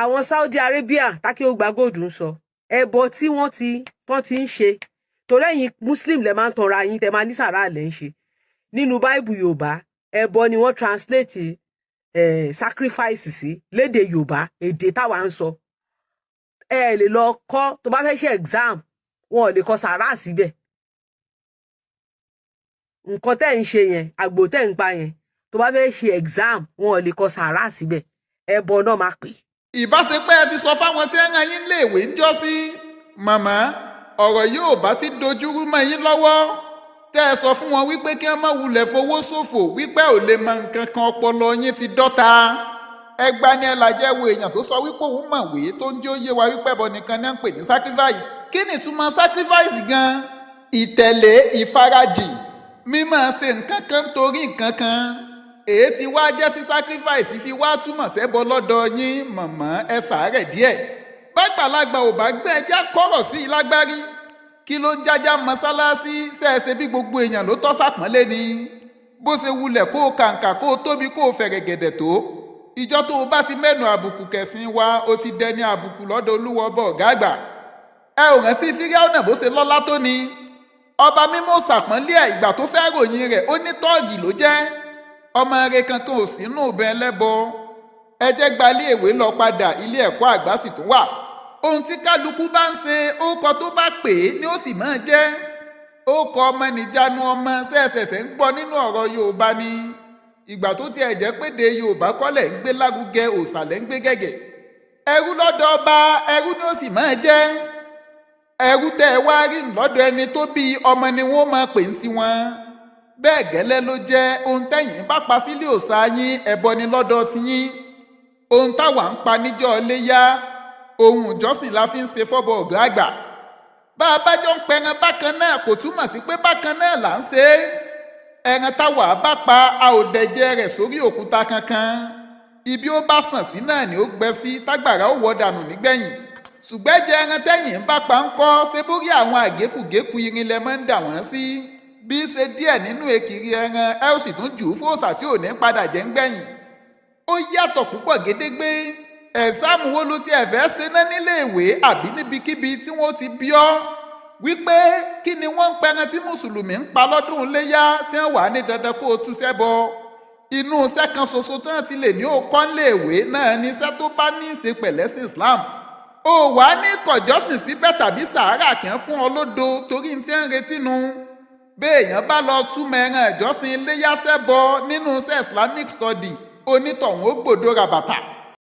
Àwọn Saudi Arabia tákì ó gba gold ń sọ ẹbọ tí wọ́n ti ń ṣe, torí ẹ̀yin Muslim lẹ máa ń tanra yín, tẹ máa ní sàrà lẹ ń ṣe. Nínú Báìbù Yorùbá, ẹbọ ni wọ́n translate sacrifice sí lédè Yorùbá, èdè táwa ń sọ. Ẹ lè lọ kọ́, tó bá fẹ́ ṣe exam, wọn ò lè kọ sàrà síbẹ̀. Nǹkan tẹ́ ń ṣe yẹn, àgbò tẹ́ ń pa yẹn, tó bá fẹ́ ṣe exam, wọn ò lè kọ sàrà síbẹ̀, ẹbọ náà máa pè. Ìbáṣepẹ́ ẹ ti sọ fáwọn tí ń rán yín léèwé ń jọ́ sí màmá, ọ̀rọ̀ yóò bá ti dojúrú mọ́ yín lọ́wọ́. Tẹ́ ẹ sọ fún wọn wípé kí wọ́n má wulẹ̀ fowó ṣòfò, wípé ò lè mọ nǹkan kan, ọpọlọ yín ti dọ́ta. Ẹgba ni ẹ làjẹ́ wo èèyàn tó sọ wípé òun mọ̀wé, tó ń jó yé wa wípé ẹbọ nìkan ní à ń pè ní sacrifice. Kí ni ìtumọ̀ sacrifice gan? Ìtẹ̀lé, ìfarajìn, mímọ̀ ṣe nǹkan kan torí nǹkan kan. Èyí tí wá jẹ́ tí sacrifice fi wá túmọ̀ sẹ́bọ lọ́dọ̀ yín? Mọ̀mọ́, ẹ sàárẹ̀ díẹ̀. Bàgbàlagbà ò bá gbé ẹjẹ́ kọ́rọ̀ sí i lágbárí. Kí ló ń jájá mọ́sálásí? Ṣẹ́ẹ̀ṣe bí gbogbo èèyàn ló tọ́ sàpọ́nlé ni. Bó ṣe wulẹ̀ kó o kàǹkà, kó o tóbi, kó o fẹ̀rẹ̀ gẹ̀dẹ̀ tó, ìjọ tó o bá ti mẹ́nu àbùkù kẹ̀sìn wa, o ti dẹni àbùkù lọ́dọ̀ Olúwa Ọba ọ̀gá àgbà. Ẹ ò rántí Fíráúnà bó ṣe lọ́lá tó ni? Ọba mímọ́ ṣàpọ́nlé ẹ̀. Ìgbà tó fẹ́ ròyìn rẹ̀, ó ní tọ́ọ̀gì ló jẹ́, ọmọ rẹ̀ kankan ò sínú ìbọn ẹlẹ́bọ. Ẹ jẹ́ gba ilé ìwé lọ padà, ilé ẹ̀kọ́ àgbà sì tún wà. Ohun tí kálukú bá ń ṣe, orúkọ tó bá pè é ni ó sì máa jẹ́. Orúkọ ọmọ nìjánu ọmọ ṣẹ̀ṣẹ̀ṣẹ̀ ń gbọ́ nínú ọ̀rọ̀ Yorùbá ni. Ìgbà tó tiẹ̀ jẹ́ péde Yorùbá kọ́lẹ̀ ń gbé lárugẹ, òsàlẹ̀ ń gbé gẹ̀gẹ̀. Ẹrú lọ́dọ̀ ọba, ẹrú ni ó sì máa jẹ́. Ẹrú tẹ́ ẹ wá rí lọ́dọ̀ ẹni tó bí ọmọ ni wọ́n máa pè ń tiwọn. Bẹ́ẹ̀ gẹ́lẹ́ ló jẹ́. Ohun tẹ́yìn bá pa sílé òòṣà yín, ẹbọ ni lọ́dọ̀ tiyín. Ohun táwa ń pa níjọ́ léyà, ohun ìjọsìn la fi ń ṣe fọ́bọ̀ ọ̀gá àgbà. Bá a bá jọ ń pẹran bákan náà, kò túmọ̀ sí pé bákan náà là ń ṣe é. Ẹran táwa bá pa, a ò dẹ̀jẹ̀ rẹ̀ sórí òkúta kankan. Ibi ó bá sàn sí náà ni ó gbẹ sí, tágbàrá ó wọ́ dànù nígbẹ̀yìn. Ṣùgbọ́n jẹ ẹran tẹ́yìn ń bá pa ń kọ́, ṣé bórí àwọn àgékùgékù irin lẹ máa ń dà wọ́n sí? Bí ṣe díẹ̀ nínú èkìrí ẹran, ẹ ó sì tún jù ú fòòṣà tí ò ní padà jẹ́ ń gbẹ̀yìn. Ó yàtọ̀ púpọ̀ gédégbé. Exam wo ló tiẹ̀ fẹ́ ṣe ná nílé ìwé àbí níbikíbi tí wọ́n ti bí ọ́ wípé kí ni wọ́n ń pẹran tí mùsùlùmí ń pa lọ́dún iléyá, tí wọ́n wà ní dandan kó o tú sẹ́bọ? Inú iṣẹ́ kan ṣoṣo tí wọ́n ti lè ní ó kọ́ níléèwé náà ní iṣẹ́ tó bá ní í ṣe pẹ̀lẹ́sìn Islam. Ó wà ní kọ̀jọ́sìn síbẹ̀ tàbí sàárà kí wọ́n fún ọ lódo, torí tí ń retí nu. Béèyàn bá lọ túmọ̀ ẹran ìjọsìn iléyá sẹ́bọ nínú iṣẹ́ Islamic study, onítọ̀hún ó gbòdo ràbàtà.